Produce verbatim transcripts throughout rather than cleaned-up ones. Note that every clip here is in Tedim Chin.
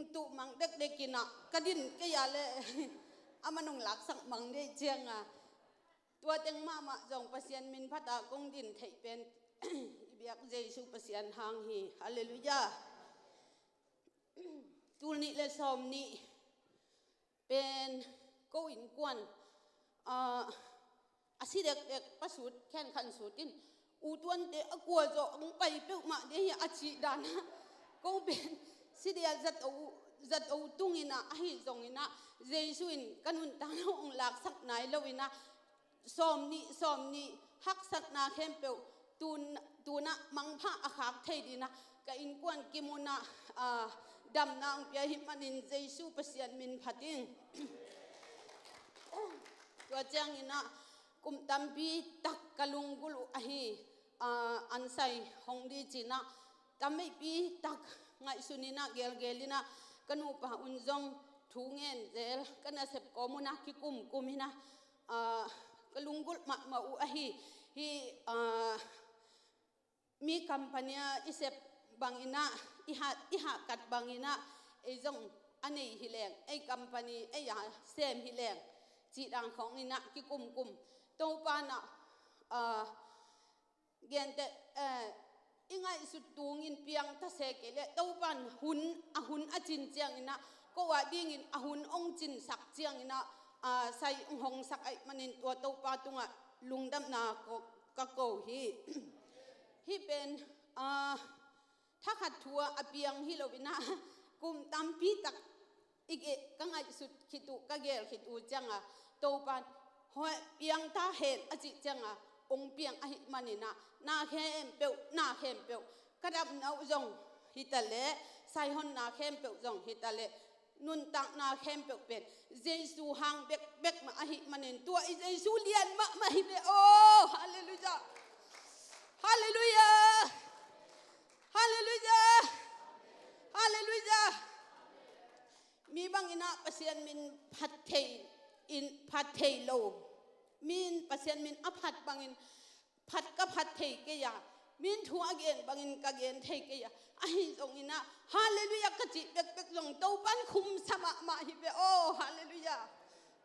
Tuh mang dekdek in ah ka din kei a leh a man hong laksak mang dei ciang a, tua teng mahmah zong Pasian min phat a kong din theih pen i biak Jesu Pasian hang hi. Halleluiah. Tul nih le sawm nih pen ko innkuan, ah, a si dekdek pa sut, khenkhan sut in, u tuante a kua zawh hong pai peuhmah dei hi a cih dan a, ko pen si dei a zato, zato tung in ah, ahi zong in ah Jesu in ka nuntakna hong laksak nai lo in ah, sawm nih, sawm nih, haksatna khempeuh, tun, tun ah mangpha a khak thei ding ah, ka innkuan kim un ah, ah, damna hong pia ahih manin Jesu Pasian min phat ing. Tua ciangin ah, kum tampi tak ka lunggulh uh ahi, ah, an sai hong ding ci-in ah, tamveipi tak ngaihsun in ah, gelgel in ah, ka nupa un zong thu ngen zel, ka nasep kawm un ah kikumkum in ah, ah, ka lunggulh mahmah uh ahi hi, ah, mi company a i sep bang in ah, i hah, i hahkat bang in ah, ei zong a nei hi leng, ei company, ei a sem hi leng, cih dan khawng in ah kikumkum. Topa in ah, ah, genteh, eh, i ngaihsut tungin piangta se kei leh, Topa in hun, a hun a cin ciangin ah, ko a dingin a hun hong cinsak ciangin ah, ah, sai hong hongsak ahih manin tua Topa tungah lungdamna ko, ka ko hi. Hih pen, ah, thakhat thu ah a piang hi lo in ah, kum tampi tak i geh, ka ngaihsut khit uh, ka gel khit uh ciang a, Topa in, "Hoi, piangta hen," a cih ciang a, hong piang ahih manin ah, na khempeuh, na khempeuh, ka damna uh zong hi ta leh, saihonna khempeuh zong hi ta leh, nuntakna khempeuh pen Jesu hang bekbek mah ahih manin, tua i Jesu lian mahmah hi ve aw. Halleluiah. Halleluiah. Halleluiah. Halleluiah. Mi bang in ah Pasian min phat thei, in phat thei lo. Min, Pasian min a phat bangin phat ka phat thei kei a, min thu a gen bangin ka gen thei kei a, ahi zong in ah, Halleluiah ka cih bekbek zong Topa in khumsa mahmah hi ve aw. Halleluiah.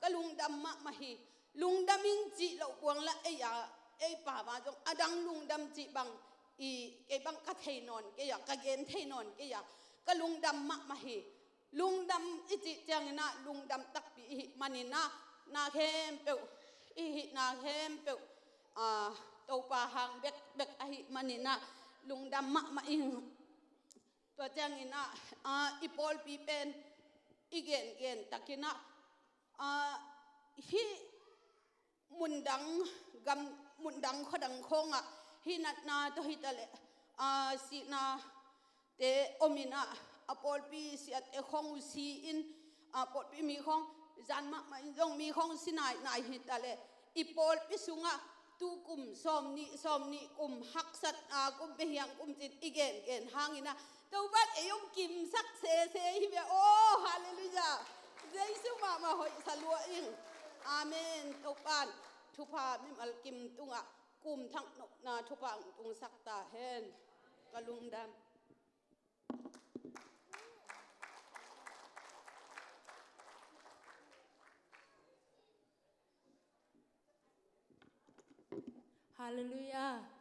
Ka lungdam mahmah hi. Lungdam ing cih loh buang lah, ei a, ei pau a zong a dang lungdam cih bang, i, kei bang ka thei nawn kei a, ka gen thei nawn kei a, ka lungdam mahmah hi. Lungdam i cih ciangin ah, lungdam takpi i hih manin ah, na khempeuh, i hih na khempeuh, ah, Topa hang bekbek ahih manin ah, lungdam mahmah ing. Tua ciangin ah, ah, i pawlpi pen i gengen takin ah, ah, hih mundang gam, mundang khuadang khawngah hih natna tawh hi ta leh, ah, sihnate om in ah, a pawlpi siate khawng uh si in, a pawlpi mi khawng zan mahmah in zong mi khawng si nainai hi ta leh, i pawlpi sungah tu kum sawm nih, sawm nih kum haksatna kum, biahiam kum ci-in i gengen hangin ah, Topa in ei hong kimsak sese hi ve aw. Halleluiah. Jesu mahmah hoihsa lua ing. Amen. Topa in thupha mimal kim tungah kum thak nopna thupha hong tungsak ta hen. Ka lungdam. Halleluiah.